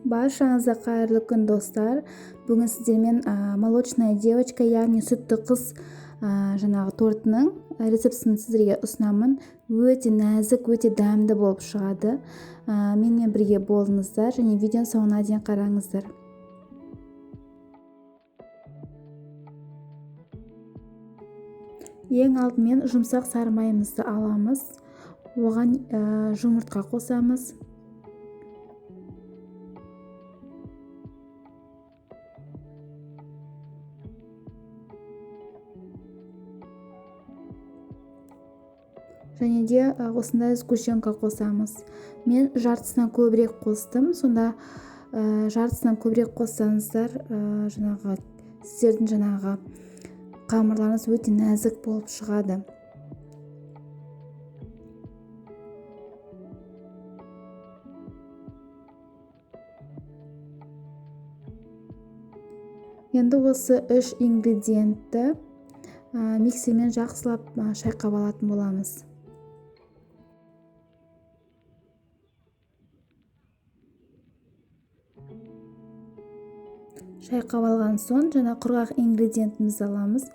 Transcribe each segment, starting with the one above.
Баршаңызға қайырлы күн, достар. Бүгін сіздермен молочная девочка, яғни сүтті қыз жаңағы тортының рецептісін сіздерге ұсынамын. Өте нәзік, өте дәмді болып шығады. Менімен бірге болыңыздар және видеоның соңына дейін қараңыздар. Ең алдымен жұмсақ сары майымызды аламыз. Оған жұмыртқа қосамыз. Және де осындай сгущенка қосамыз. Мен жартысынан көбірек қостым. Сонда жартысынан көбірек қоссаңыздар, жаңағы сіздердің жаңағы қамырларыңыз өте нәзік болып шығады. Енді осы үш ингредиентті миксермен жақсылап шайқап алатын боламыз. Шайқап алған соң жаңа құрғақ ингредиентімізді аламыз.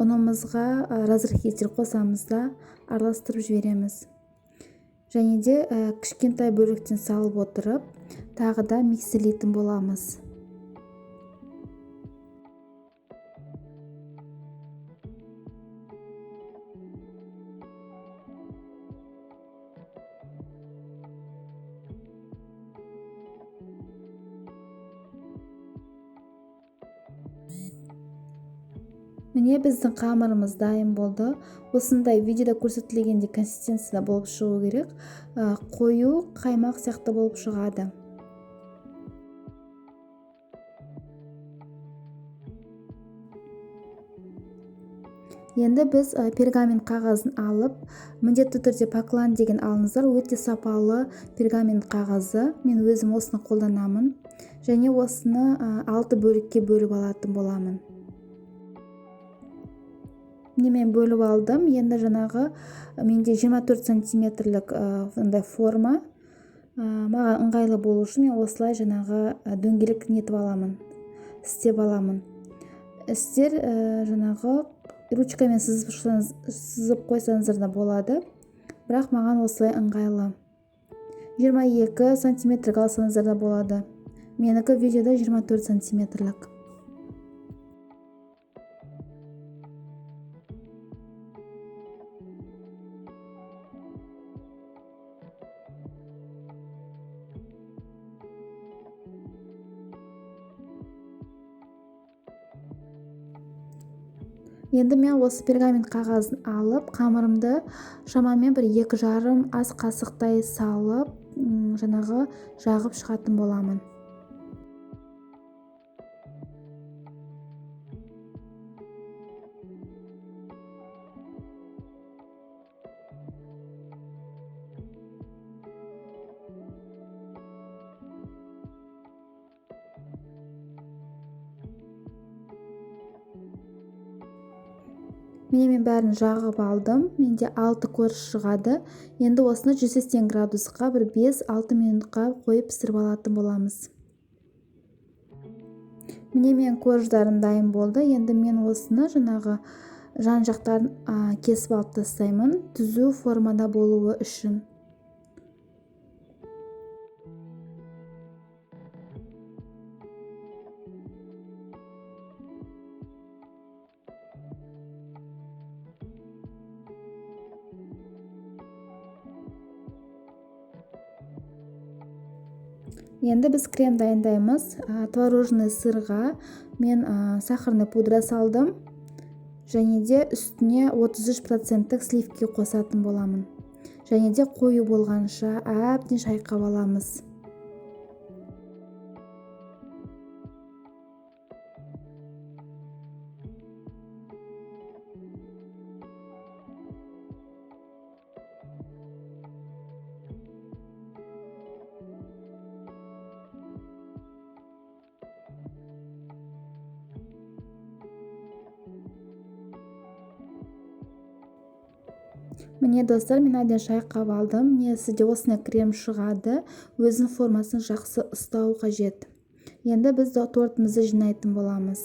Ұнымызға разрыхлитель қосамыз да араластырып жібереміз. Және де кішкентай бөліктен салып отырып, тағы да миксерлейтін боламыз. Міне біздің қамырымыз дайын болды. Осындай видеода көрсетілгендей консистенцияда болып шығу керек. Қою қаймақ сияқты болып шығады. Енді біз пергамент қағазын алып, міндетті түрде Поклан деген алыңыздар, өте сапалы пергамент қағазы. Мен өзім осыны қолданамын. Және осыны 6 бөлікке бөліп алатын боламын. Міне мен бөліп алдым. Енді жаңағы менде 24 сантиметрлік мындай форма. Маған ыңғайлы болу үшін мен осылай жаңағы дөңгелек нетіп аламын, істеп аламын. Сіздер жаңағы ручкамен сызып қойсаңыздар да болады, бірақ маған осылай ыңғайлы. 22 сантиметрлік алсаңыздар да болады. Менікі видеода 24 сантиметрлік. Енді мен осы пергамент қағазын алып, қамырымды шамамен бір екі жарым ас қасықтай салып, жаңағы жағып шығатын боламын. Міне мен бәрін жағып алдым. Менде 6 корж шығады. Енді осыны 180 градусқа бір 5-6 минутқа қойып пісіріп алатын боламыз. Міне мен корждарым дайын болды. Енді мен осыны жаңағы жан жақтарын кесіп алып тастаймын, түзу формада болуы үшін. Енді біз крем дайындаймыз. Творожный сырға мен сахарный пудра салдым. Және де үстіне 33% сливки қосатын боламын. Және де қою болғанша әбден шайқап аламыз. Міне, достар, мен әбден шайқап алдым. Міне, сізде осындай крем шығады. Өзінің формасын жақсы ұстау қажет. Енді біз тортымызды жинайтын боламыз.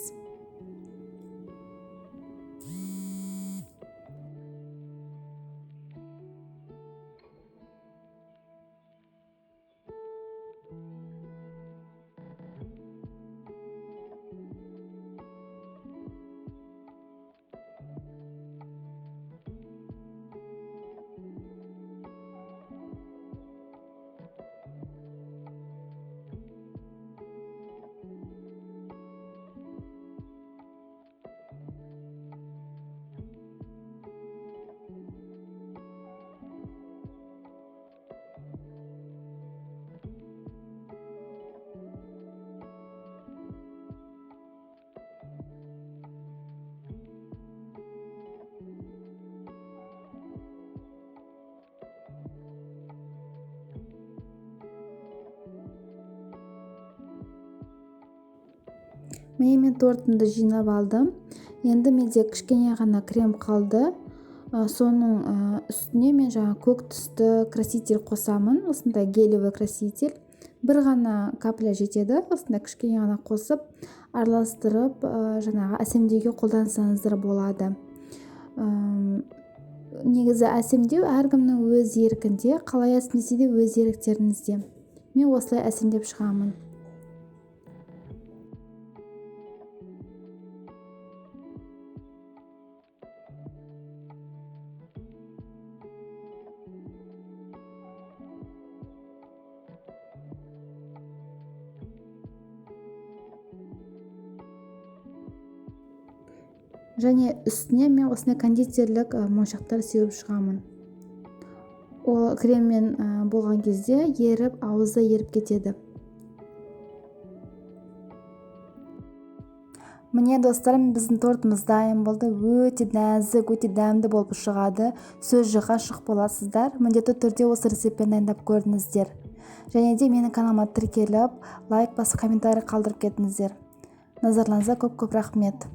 Міне, мен тортымды жинап алдым. Енді менде кішкене ғана крем қалды. Соның үстіне мен жаңа көк түсті краситель қосамын. Осындай гелевый краситель. Бір ғана капля жетеді. Осындай кішкене ғана қосып, араластырып, жаңағы әсемдеуге қолдансаңыздар болады. Негізі әсемдеу әркімнің өз еркінде, қалай әсемдесе де өз еріктеріңізде. Мен осылай әсемдеп шығамын. Және үстіне мен осындай кондитерлік моншақтар сеуіп шығамын. Ол креммен болған кезде еріп, ауызда еріп кетеді. Міне, достар, біздің тортымыз дайын болды. Өте нәзік, өте дәмді болып шығады. Сөз жоқ, ғашық боласыздар. Міндетті түрде осы рецептпен дайындап көрдіңіздер. Және де менің каналыма тіркеліп, лайк басып, комментарий қалдырып кетіңіздер. Назарларыңызға көп-көп рахмет.